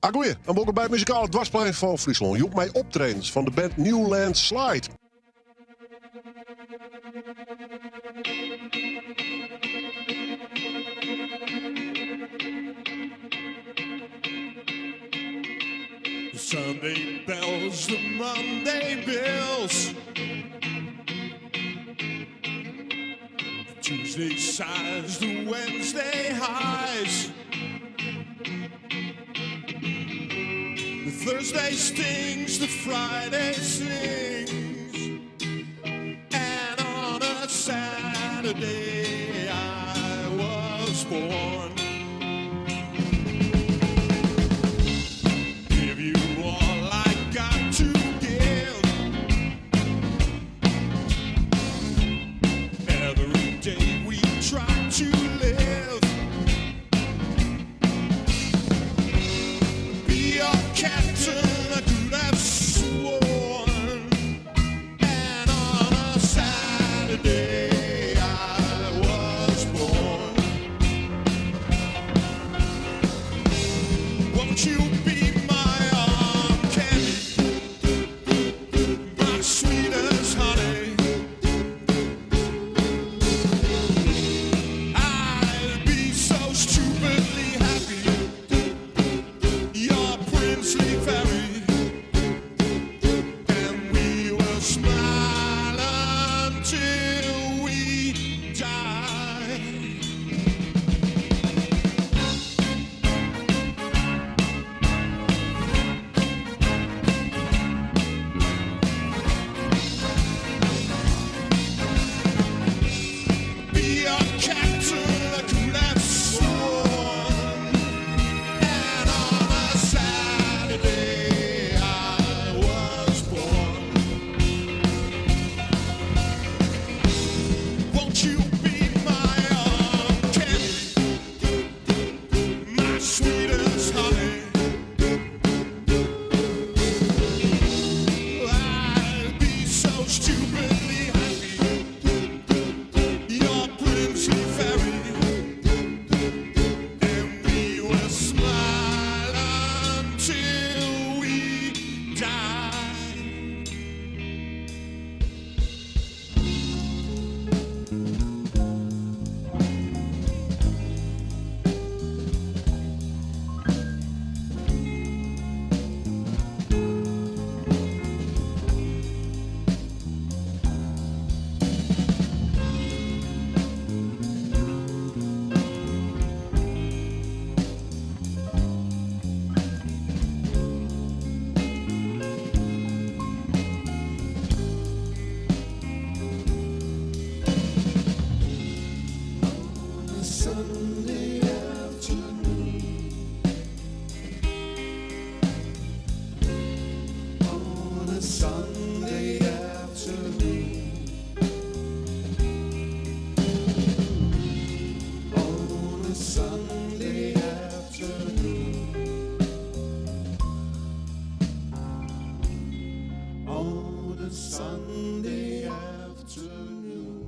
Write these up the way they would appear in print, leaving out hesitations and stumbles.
Agoeie en wolkom by it muzikale dwarsplein fan Fryslân. Hjoed mei optredens fan de band New Land Slide. The Sunday bells, the Monday bills. The Tuesday sighs, the Wednesday highs. The Thursday stings, the Friday sings. And on a Saturday I was born. Give you all I got to give. Every day we try to live. Be your captain, I could have sworn. And on a Saturday I was born. Won't you be my arm candy, my sweetest honey? I'd be so stupidly happy, your princely fairy, and we will smile until we die. Be your captain, I could have sworn. And on a Saturday I was born. Won't you be my arm candy, my sweetest honey? I'd be so stupidly happy, your princely fairy, and we will smile until we die. Sunday afternoon. On a Sunday afternoon. On a Sunday afternoon. On a Sunday afternoon.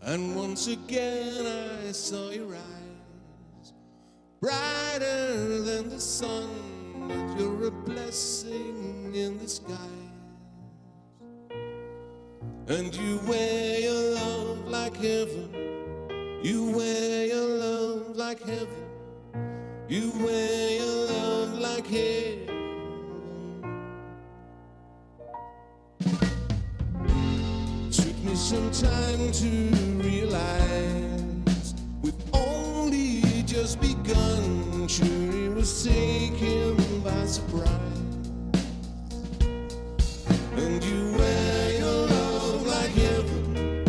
And once again I saw your eyes, brighter than the sun, but you're a blessing in disguise. And you wear your love like heaven, you wear your love like heaven, you wear your love like heaven. Took me some time to realize we've only just begun. Sure, it was taken by surprise. And you wear your love like heaven.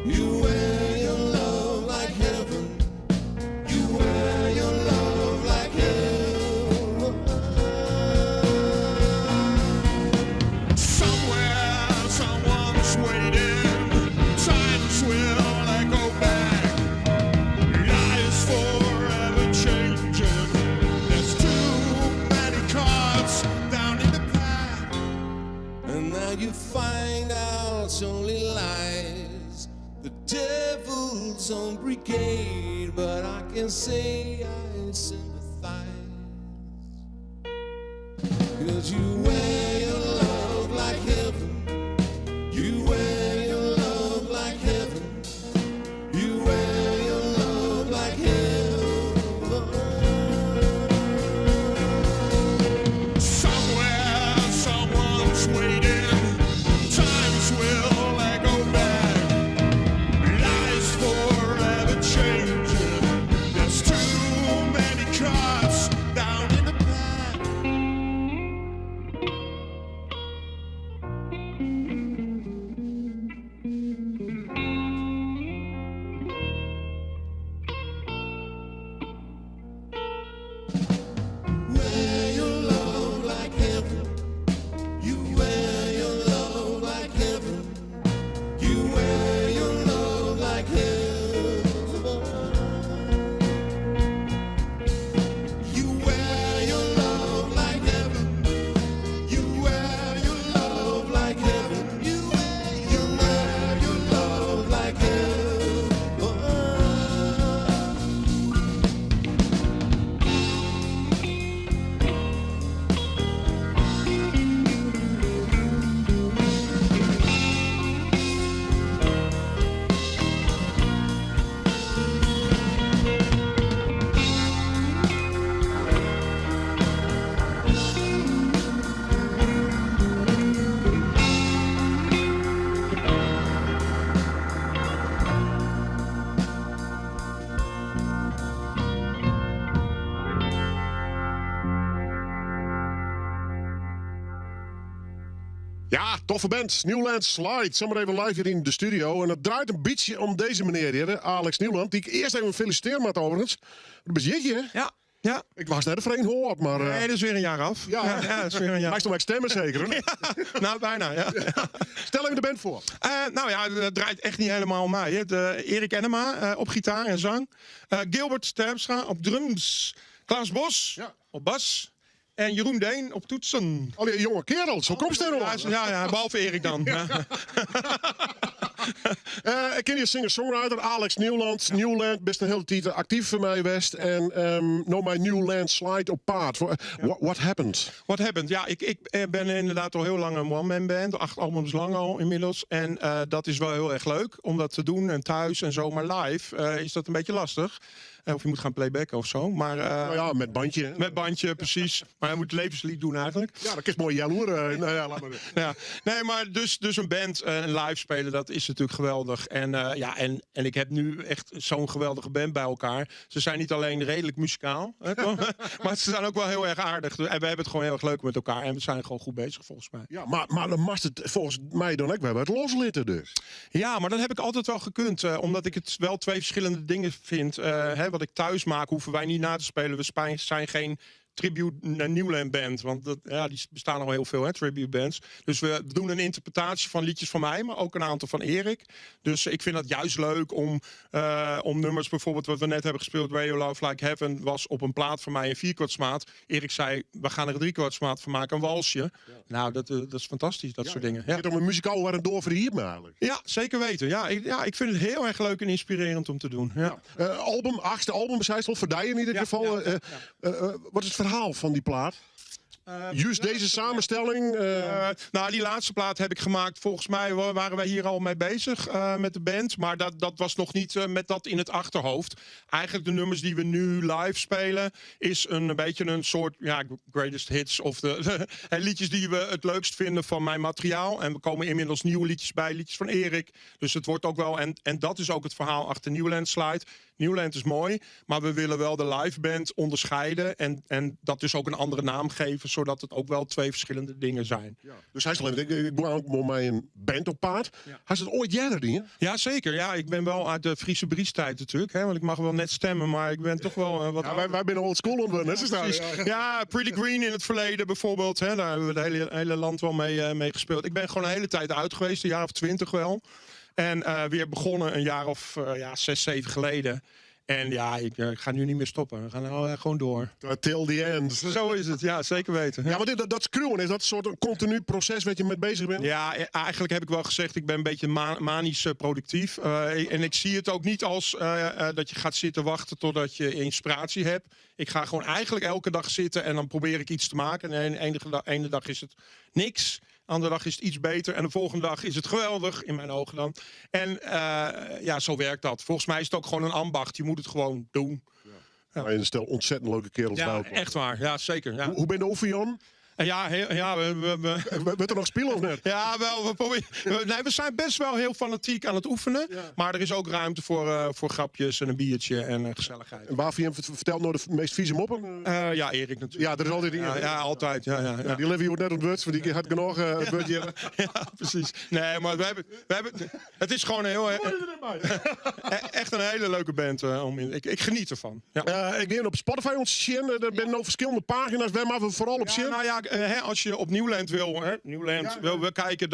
You wear your love like heaven. You wear your love like heaven. Somewhere, someone's waiting. Times will echo back. Lonesome Brigade, but I can say I sympathize. Cause you wear your love like heaven. You wear your love like heaven. You wear your love like heaven. Somewhere, someone's waiting. Times will go back. Lives forever changing. There's too many cards down in the pack. Wear your love like heaven. You wear your love like heaven. You wear your love like heaven. You wear your love like heaven. You wear your love like heaven. You wear, you wear your love like heaven. Ja, toffe band. Newland Slide. Zomaar even live hier in de studio. En het draait een beetje om deze meneer hier, Alex Nieuwland. Die ik eerst even feliciteer moet overigens. Dat is jeetje, hè? Ja, ja. Ik was net een vreemd hoor, maar... Nee, dat is weer een jaar af. Ja. ja, dat is weer een jaar. Hij is nog maar stemmen zeker, hè? Nou, bijna, ja. Stel even de band voor. Nou ja, dat draait echt niet helemaal om mij. Hè. Erik Ennema op gitaar en zang. Gilbert Terpstra op drums. Klaas Bos op bas. En Jeroen Deen op toetsen. Al die jonge kerels, hoe komt het erop? Ja, ja, behalve Erik dan. Ja. Ik ken je singer-songwriter Alex Nieuwland. Nieuwland, best een hele tijd actief voor mij West. En nou mijn Newland Slide op paard. What happened? What happened? Ja, ik ben inderdaad al heel lang een one-man band. 8 albums lang al inmiddels. En dat is wel heel erg leuk om dat te doen. En thuis en zo. Maar live is dat een beetje lastig. Of je moet gaan playbacken of zo. Maar, nou ja, met bandje, hè? Met bandje, precies. Maar je moet levenslied doen eigenlijk. Ja, dat is mooi jaloer. Nou ja, laat maar. Ja. Nee, maar dus een band en live spelen, dat is natuurlijk geweldig. En ik heb nu echt zo'n geweldige band bij elkaar. Ze zijn niet alleen redelijk muzikaal, hè, toch? Maar ze zijn ook wel heel erg aardig. En we hebben het gewoon heel erg leuk met elkaar. En we zijn gewoon goed bezig, volgens mij. Ja, maar dan mag het volgens mij dan ook. We hebben het loslitten dus. Ja, maar dat heb ik altijd wel gekund. Omdat ik het wel twee verschillende dingen vind. Wat ik thuis maak, hoeven wij niet na te spelen. We zijn geen tribute naar Newland band. Want dat, ja, die bestaan al heel veel, hè, tribute bands. Dus we doen een interpretatie van liedjes van mij, maar ook een aantal van Erik. Dus ik vind dat juist leuk om nummers, bijvoorbeeld wat we net hebben gespeeld, Where You Love Like Heaven, was op een plaat van mij in 4/4maat. Erik zei, we gaan er een 3/4maat van maken, een walsje. Ja. Nou, dat is fantastisch, dat soort dingen. Ja. Het zit om een muzikaal waar een door voor hier maar eigenlijk. Ja, zeker weten. Ja, ik vind het heel erg leuk en inspirerend om te doen. Ja. Ja. Album, 8e album, zei het al, voor die in ieder geval. Wat is het verhaal van die plaat? Juist deze samenstelling? Nou, die laatste plaat heb ik gemaakt. Volgens mij waren wij hier al mee bezig met de band. Maar dat was nog niet met dat in het achterhoofd. Eigenlijk de nummers die we nu live spelen is een beetje een soort, ja, greatest hits. Of de liedjes die we het leukst vinden van mijn materiaal. En we komen inmiddels nieuwe liedjes bij, liedjes van Erik. Dus het wordt ook wel, en dat is ook het verhaal achter Newland Slide. Newland is mooi, maar we willen wel de live band onderscheiden. En dat dus ook een andere naam geven, zodat het ook wel twee verschillende dingen zijn. Ja. Dus hij is alleen, ik ben ook met mij een band op paard. Ja. Hij is het ooit jij dat, Ja, zeker. Ja, ik ben wel uit de Friese Briestijd natuurlijk. Hè, want ik mag wel net stemmen, maar ik ben toch wel wat Ja, wij zijn old school onder, hè, Ja, precies. Ja, Pretty Green in het verleden bijvoorbeeld. Hè, daar hebben we het hele land wel mee gespeeld. Ik ben gewoon een hele tijd uit geweest, een jaar of 20 wel. En weer begonnen een jaar of 6, 7 geleden. En ja, ik ga nu niet meer stoppen. We gaan nou gewoon door. Till the end. Zo is het, ja, zeker weten. Ja, maar dat skriuwen, is dat een soort een continu proces waar je mee bezig bent? Ja, eigenlijk heb ik wel gezegd, ik ben een beetje manisch productief. En ik zie het ook niet als dat je gaat zitten wachten totdat je inspiratie hebt. Ik ga gewoon eigenlijk elke dag zitten en dan probeer ik iets te maken. En de ene dag is het niks. De andere dag is het iets beter. En de volgende dag is het geweldig, in mijn ogen dan. En ja, zo werkt dat. Volgens mij is het ook gewoon een ambacht. Je moet het gewoon doen. Ja. Ja. En een stel ontzettend leuke kerels Ja, bij elkaar. echt waar. Ja, zeker. Ja. Hoe ben je over, Jan? Ja, heel, ja, we, we, we Wordt er nog spelen of net? Ja, wel. We proberen, we, nee, we zijn best wel heel fanatiek aan het oefenen. Ja. Maar er is ook ruimte voor grapjes en een biertje en gezelligheid. En waarvoor je vertelt nou de meest vieze moppen? Ja, Erik natuurlijk. Ja, er is altijd Ja, Erik. ja, altijd. Ja, ja, ja. Ja, die Livy wordt net ontwurd, want die had genoeg het woordje. Ja, precies. Nee, maar we hebben, het is gewoon een heel, echt een hele leuke band. Om in, ik geniet ervan. Ja. Ik neem op Spotify ons zien. Er zijn nog verschillende pagina's. Wij maken vooral op Ja, zien. nou ja, hè, als je op Nieuwland wil, hè, Nieuwland wil kijken,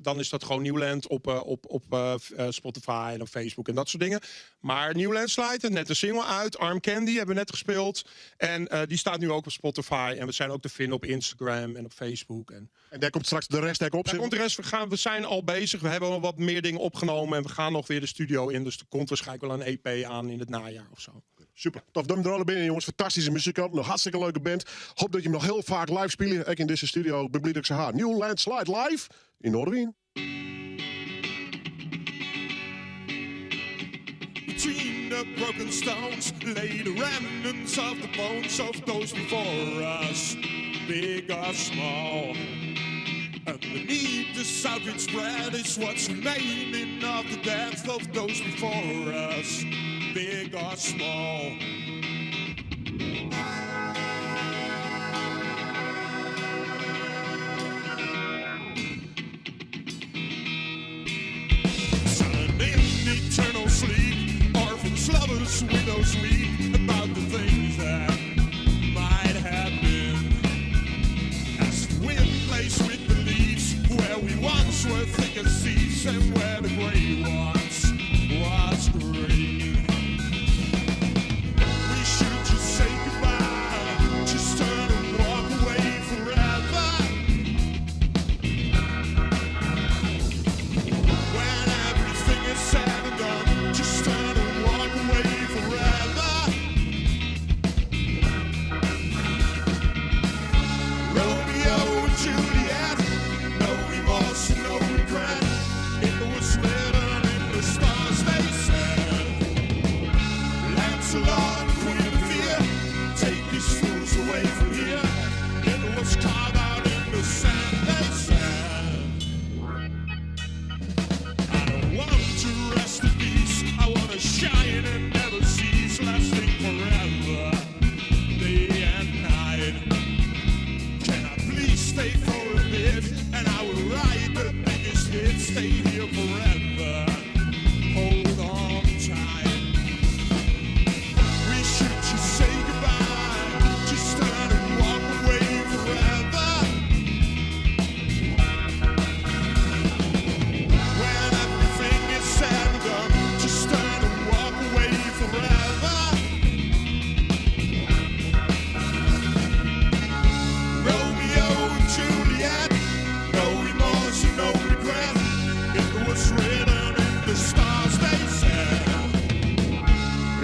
dan is dat gewoon Nieuwland op Spotify en op Facebook en dat soort dingen. Maar Nieuwland Slide, net een single uit, Arm Candy hebben we net gespeeld. En die staat nu ook op Spotify. En we zijn ook te vinden op Instagram en op Facebook. En, en daar komt straks de rest ook op. Daar komt de rest. We zijn al bezig. We hebben al wat meer dingen opgenomen en we gaan nog weer de studio in. Dus er komt waarschijnlijk wel een EP aan in het najaar of zo. Super. Tof, duim er alle binnen, jongens. Fantastische muzikant. Nog hartstikke leuke band. Hoop dat je hem nog heel vaak live speelt. Ik in deze studio. Ik ben blij dat ik ze haar. New Land Slide live in Noardewyn. Between the broken stones lay the remnants of the bones of those before us, big or small. Underneath the savage spread is what's remaining of the death of those before us, big or small. Silent in eternal sleep, orphans, lovers, widows weep about the things that might have been. As the wind plays with the leaves, where we once were thick as thieves, and where the grey once was green. We should just say goodbye, just turn and walk away forever. When everything is said and done, just turn and walk away forever. Romeo and Juliet, no remorse, no regret. It was written in the stars, they said. Lancelot, Queen of Fear, take these fools away from here. It was carved out in the sand, they said. I don't want to rest in peace. I want to shine and never cease, lasting forever, day and night. Can I please stay for a bit? And I will write the biggest hit. Stay here forever. Hold on tight. We should just say goodbye. Just turn and walk away forever. When everything is said and done, just turn and walk away forever. Romeo and Juliet, no remorse and no regret. It was written in the stars, they said.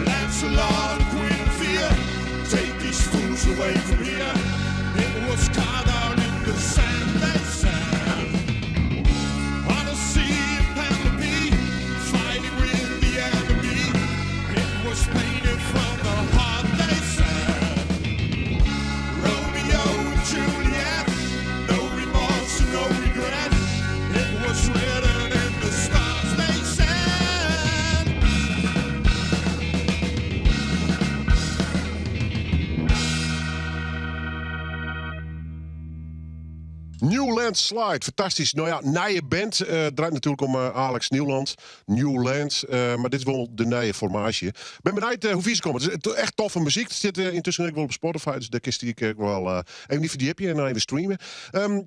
Lancelot, Queen of Fear, take these fools away from here. It was carved out in the sand, they said. Odyssey and Penelope, fighting with the enemy. It was painted from the heart, they said. Romeo and Juliet, no remorse, no regret. It was written in the stars, they said. New Land Slide, fantastisch. Nou ja, nieuwe band. Draait natuurlijk om Alex Nieuwland. New Land. Maar dit is wel de nieuwe formatie. Ik ben benieuwd hoe ver ze komen. Het is echt toffe muziek. Het zit intussen ook wel op Spotify. Dus daar kiest ik wel even niet verdiepen en dan even streamen. Dat